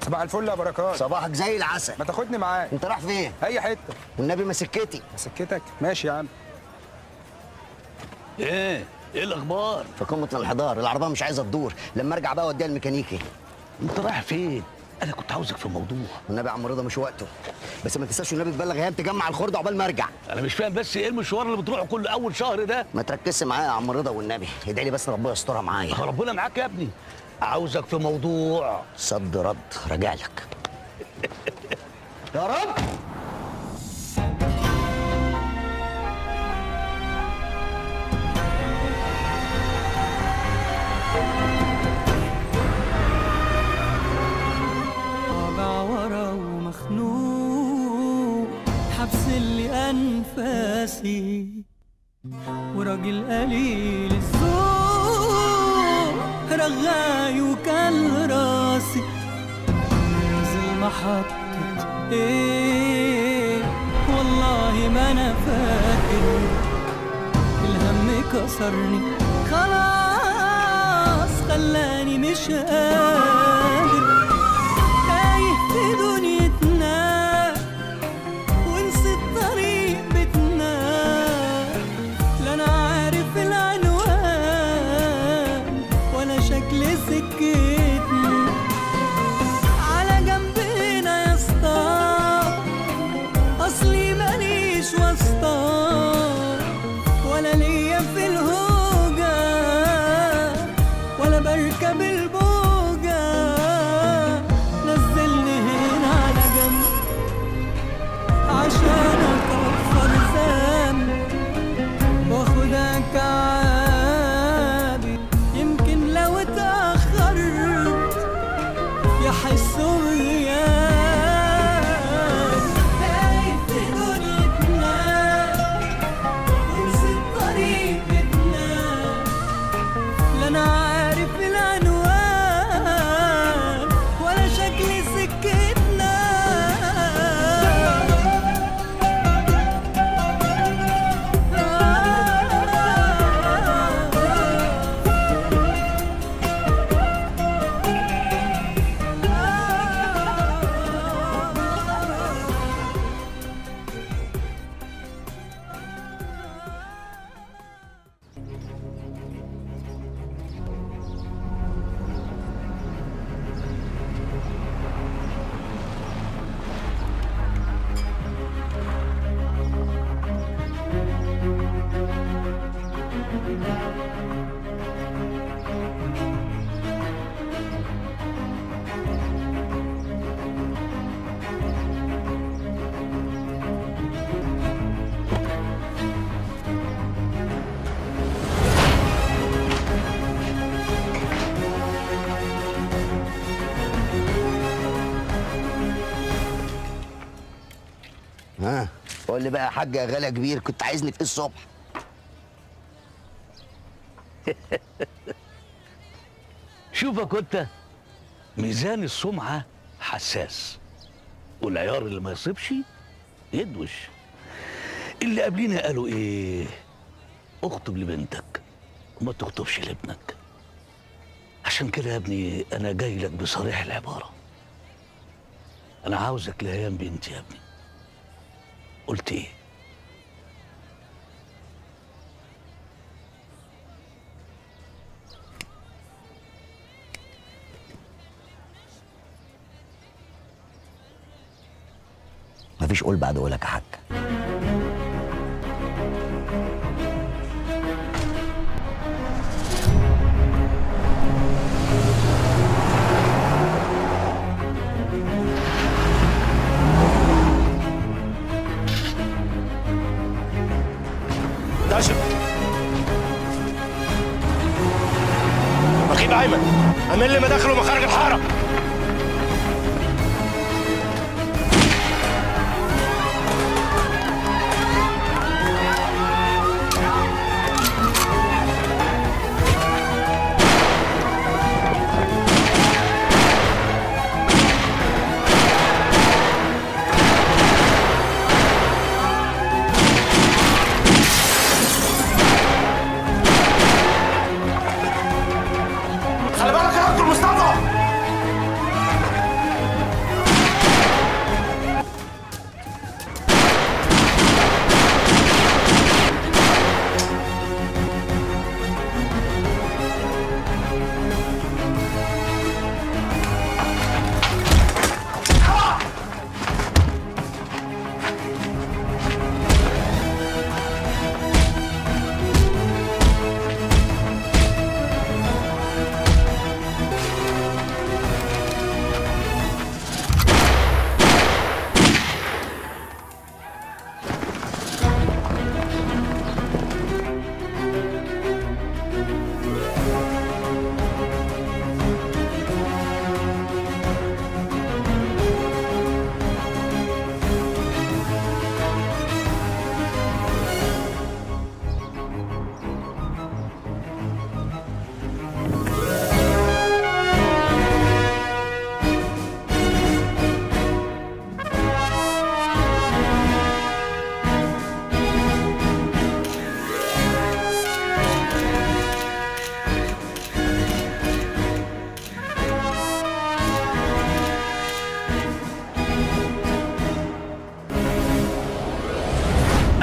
صباح الفل يا بركات. صباحك زي العسل. ما تاخدني معاك. انت رايح فين؟ اي حتة. والنبي ما سكتي. ما سكتك؟ ماشي يا عم. ايه الاخبار؟ في قمة الانحدار، العربية مش عايزه تدور، لما ارجع بقى اوديها الميكانيكي. انت رايح فين؟ انا كنت عاوزك في موضوع. والنبي يا عم رضا مش وقته، بس ما تنساش والنبي تبلغ هيام تجمع الخرده عقبال ما ارجع. انا مش فاهم بس ايه المشوار اللي بتروحه كل اول شهر ده؟ ما تركزش معايا يا عم رضا والنبي، ادعي لي بس ربنا يسترها معايا. ربنا معاك يا ابني. عاوزك في موضوع. صد رد، راجع لك. يا رب. طابع ورا ومخنوق، حبس اللي أنفاسي، وراجل قليل الذوق رغاي وكل راسي، نازل محطة ايه والله ما انا فاكر، الهم كسرني خلاص خلاني مش قادر، تايه في دنيتنا ونسيت طريق بيتنا، لا انا عارف العنوان ولا شكل سكتنا، على جنبنا يا اسطى اصلي ماليش واسطة، ولا ليا في الهوجة ولا بركب البوجة، نزلني هنا على جنب عشان اكفر ذنب واخدها كعابي، يمكن لو اتأخرت يحسوا بغيابي، تايه في دنيتنا ونسيت طريق بيتنا، لا انا عارف العنوان ولا شكل سكتنا. ها قول لي بقى يا حاج يا غالي كبير، كنت عايزني في ايه الصبح؟ شوفك انت، ميزان السمعة حساس، والعيار اللي ما يصيبش يدوش. اللي قبلينا قالوا ايه؟ اخطب لبنتك وما تخطبش لابنك. عشان كده يا ابني انا جاي لك بصريح العبارة، انا عاوزك لهيام بنتي يا ابني. قلت ايه؟ مفيش قول بعد قولك يا حاج. رقيب ايمن، امن لي مداخل ومخارج الحارة.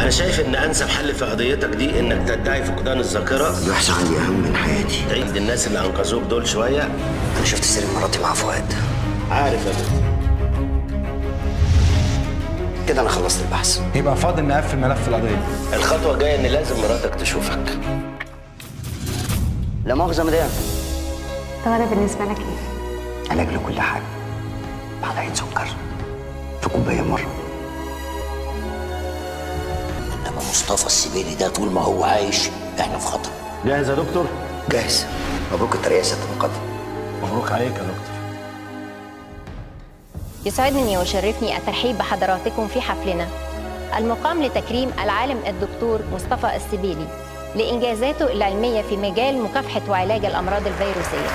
انا شايف ان انسب حل في قضيتك دي انك تدعي فقدان الذاكرة. الوحشة عندي اهم من حياتي. تعيد الناس اللي انقذوك دول شوية. انا شفت سرير مراتي مع فؤاد. عارف يا دكتور. كده انا خلصت البحث. يبقى فاضل نقفل ملف القضية. الخطوة الجاية ان لازم مراتك تشوفك. لا مؤاخذة مدام. طب انا بالنسبة لك ايه؟ علاج لكل حاجة. معلقه سكر في كوباية مرة. انما مصطفى السبيلي ده طول ما هو عايش احنا في خطر. جاهز يا دكتور؟ جاهز. مبروك الترقية يا سيادة المقدم. مبروك عليك يا دكتور. يسعدني ويشرفني الترحيب بحضراتكم في حفلنا المقام لتكريم العالم الدكتور مصطفى السبيلي لإنجازاته العلمية في مجال مكافحة وعلاج الأمراض الفيروسية.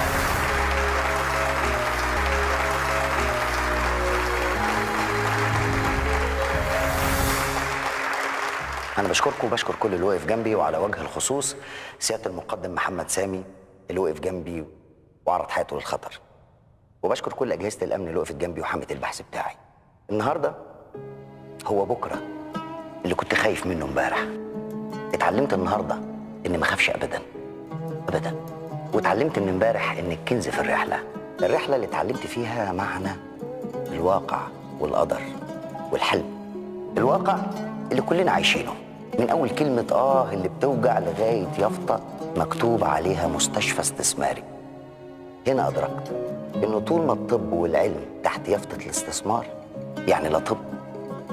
أنا بشكركم وبشكر كل اللي وقف جنبي، وعلى وجه الخصوص سيادة المقدم محمد سامي اللي وقف جنبي وعرض حياته للخطر. وبشكر كل أجهزة الأمن اللي وقفت جنبي وحمت البحث بتاعي. النهارده هو بكرة اللي كنت خايف منه امبارح. اتعلمت النهارده إني ما اخافش أبداً أبداً. واتعلمت من امبارح إن الكنز في الرحلة، الرحلة اللي اتعلمت فيها معنى الواقع والقدر والحلم. الواقع اللي كلنا عايشينه، من أول كلمة اللي بتوجع لغاية يافطة مكتوب عليها مستشفى استثماري. هنا أدركت إنه طول ما الطب والعلم تحت يافطة الاستثمار، يعني لا طب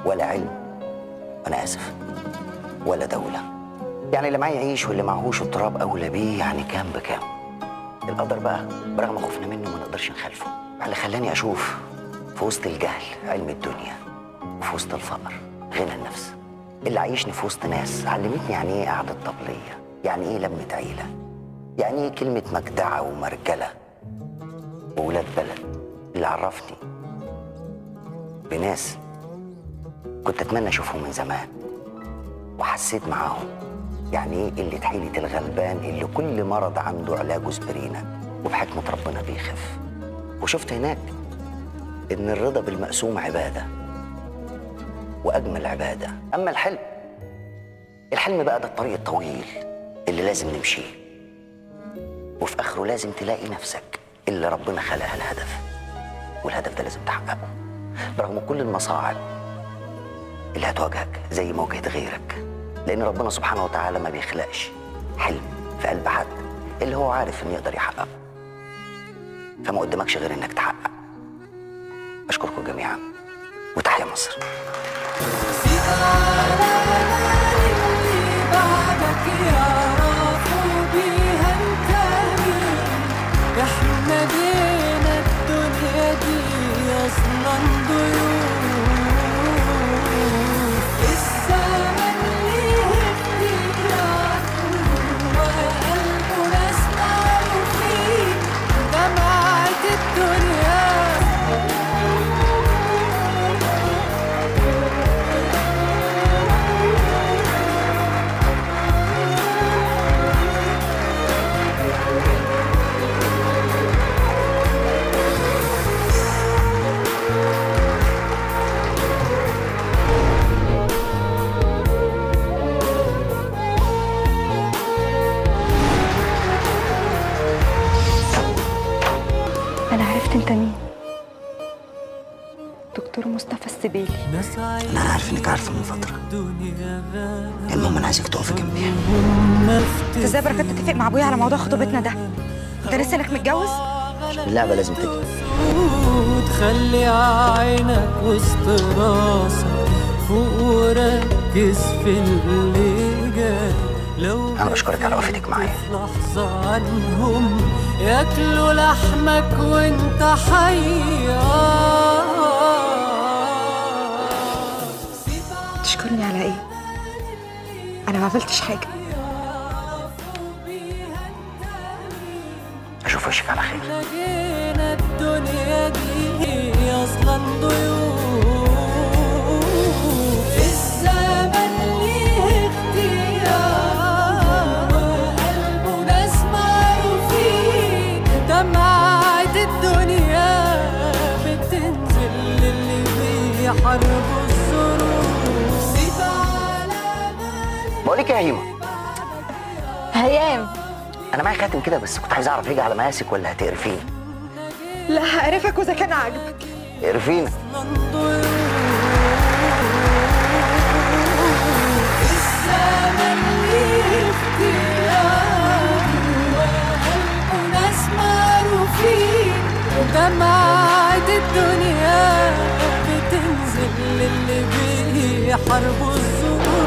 ولا علم، أنا آسف، ولا دولة. يعني اللي معاه يعيش واللي معهوش التراب أولى بيه، يعني كام بكام. القدر بقى برغم خوفنا منه ما نقدرش نخالفه. اللي خلاني أشوف في وسط الجهل علم الدنيا، وفي وسط الفقر غنى النفس. اللي عايشني في وسط ناس علمتني يعني إيه قعدة طبلية، يعني إيه لمة عيلة، يعني إيه كلمة مجدعة ومرجلة وولاد بلد. اللي عرفني بناس كنت أتمنى أشوفهم من زمان، وحسيت معاهم يعني إيه اللي حيلة الغلبان اللي كل مرض عنده علاجه سبرينة وبحكمة ربنا بيخف. وشفت هناك إن الرضا بالمقسوم عبادة، وأجمل عبادة. أما الحلم، الحلم بقى ده الطريق الطويل اللي لازم نمشيه، وفي آخره لازم تلاقي نفسك اللي ربنا خلقها الهدف، والهدف ده لازم تحققه برغم كل المصاعب اللي هتواجهك زي ما واجهت غيرك. لأن ربنا سبحانه وتعالى ما بيخلقش حلم في قلب حد اللي هو عارف إنه يقدر يحققه، فما قدامكش غير إنك تحقق. أشكركم جميعا وتحيا مصر. احنا بينا الدنيا دي اصلا ضيوف، الزمن ليه اختيار وقلبه ناس معروفين، دمعة الدنيا. أنا عرفت أنت مين، دكتور مصطفى السبيلي. أنا عارف إنك عارفة من فترة. المهم أنا عايزك تقفي جنبي. أنت إزاي بركات تتفق مع أبويا على موضوع خطوبتنا ده؟ أنت لسه إنك متجوز؟ اللعبة لازم تكمل. خلي عينك وسط راسك فوق وركز في اللي جاي. أنا بشكرك على وقفتك معايا. لحظة عنهم ياكلوا لحمك وانت حي. تشكرني على ايه؟ أنا ما عملتش حاجة. أشوف وشك على خير. الدنيا دي أصلا ضيوف، الزمن ليه اختيار وقلبه ناس معروفين، دمعة الدنيا بتنزل للي بيحاربوا الظروف. سيب على بقول لك يا هيما. هيام، انا معايا خاتم كده بس كنت عايز اعرف هيجي على مقاسك ولا هتقرفيني؟ لا هقرفك واذا كان عاجبك. قرفينا. الزمن ليه اختيار وقلبه ناس معروفين، ودمعة الدنيا بتنزل للي بيحاربوا الظروف.